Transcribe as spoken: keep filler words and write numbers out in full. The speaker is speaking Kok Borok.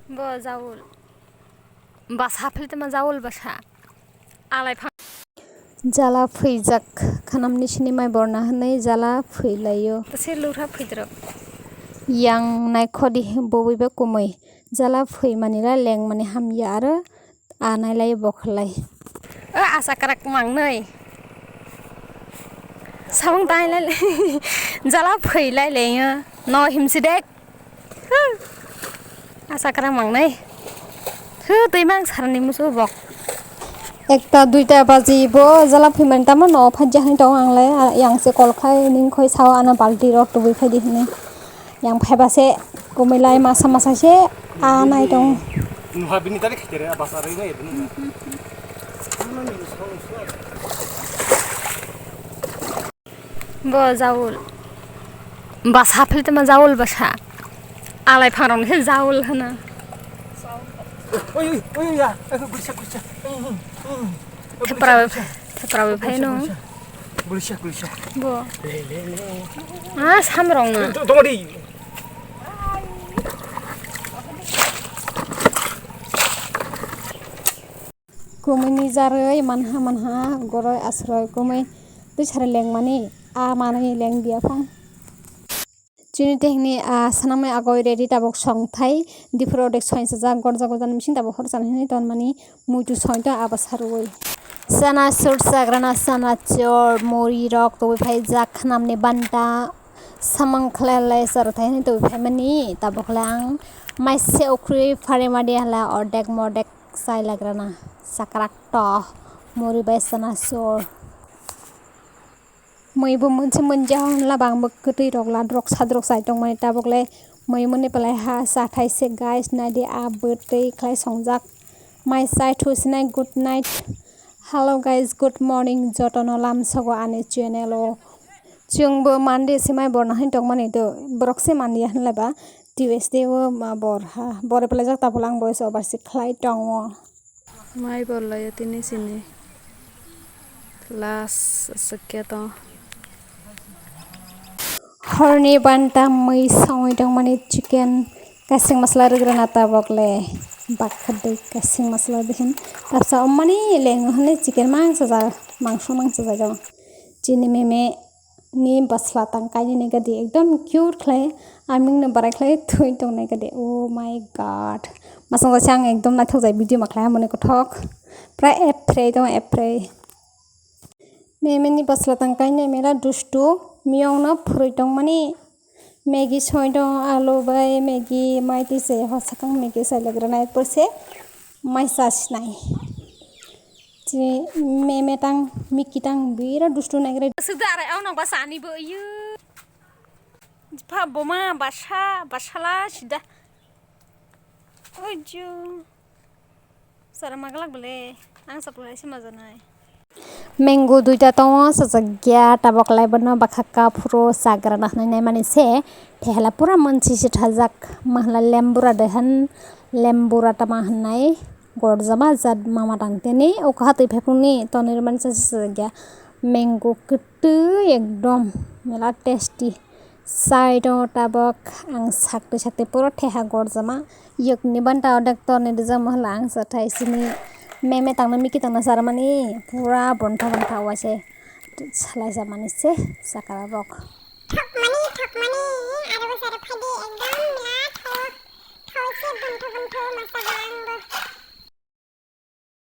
Bo jaul. Basa philtama jaul basa. Alai phang. Jala phwijak khanamni sini mai borna hwnwi jala phwilaio. Tase lura phwidrok. Yang naikhodi bobwi ba kumui. Jala phwimani la lengmani hamya aro a nailai bo khlai. O asa kwrak mangnwi. Samung tailai jala phwilai leyo. No himsi dek. Asa kwrak mangnai. Hw, twi mang sarni musu bok. Ekta duita baji bo jala phimani tamo no phajya hwnwi tongo ang le, a, yang se kol khai ning khoi sao ano balti rok tubui phai di hwnwi. Yang phai ba se kumui lai masa masa se a nai tong. Nuha bini tari khitere basa rwi nai bini. Bo jaul. Basa philtama jaul basa. Alai phangrokno se jaul hwna. Oi, oi, oi, ya. Eh, gurisa, gurisa. Thepra, thepra bai phai no. Gurisa, gurisa. Bo. Le, le, le. Ah, samrok na. Tong, tong di. Kumui ni jarwi manha manha goroi asroi kumui twi sari lengmani a manwi leng dia phang. Chini tehni a sanamai agoi ready tabuk songthai diphuru odek soinsa jak gorja gorja ni bising tabuk hor chana hinwi tonmani muitu sointo abo sarwi. Chana sur chagrana chana chor muri rok tubui phai jak khnamni banta samang khlai lai charo thai hinwi tubui phaimani tabuk le ang maise ukhri pharimadi hala ordek mordek. Chai lagrana sakrak to muri bai sana sur. Mui bo munse munja hon labang bo kwtwi rok ladrok sadrok chai tongmani tabuk le mui muni palai ha cha thai se guys naidi a bwtwi khlai songjak mai chai thu sinai good night. Hello guys, good morning jotono lamsogo ani channel o. Chwngbo mandi se mai borna hin tongmani do borok se manliya hinlaiba. Tuesday o ma bor ha. Bore pelaijak tabuk lang boys over si khlai tongo. Mai bor laiya tini sini. Last aswk khe to. Horni banta mui songwi tongmani chicken kasing masala rwgrana tabok le. Bakha dei kasing masala bihin tapsa ommani leng hwnwi chicken mangsa ja mangso mangsa jaga. Chini meme ni bwsla tang kainwi naikha di ekdom cute khlai aming no barai khlai thwi tong naikha di. Oh my god, masang jaise ang ekdom naithok jai video ma khlai mani kothok pura ephrei tong ephrei. Meme ni bwsla tang kainwi mela dustu miyong no phurwi tong mani. Maggie soi tong alu bai Maggie mai twi se hosakang Maggie sai lagra nai porse mai sa sinai. Chini meme tang miki tang bira dustu naigra. Sida are au nang basa ani bo yu. Pha boma basa basala sida. Oju. Sara magalak bole. Ang sapulai se majanai. Mango duita tongo, sajak ya, tabok lai bono bakha kaphuru chagra na hinwi naimani se, thehela pura monsi se thajak, mahla lembura de han, lembura tama hinwi gorjama jat mama tang tini, o kaha twi phaiphung ni tonwi rwmani se sajak ya, mango kwtwi ekdom mela tasty. Side o tabok ang sakti sakti puro theha gorjama. Yokni banta odek torni rijak mohla ang sathai sini meme tangna miki tangna sarmani pura bontha bontha waise salai samani se sakara rok. Thokmani, thokmani, aro bwsarok phaidi ekdom mela tho, tho se bontho bontho masa bang.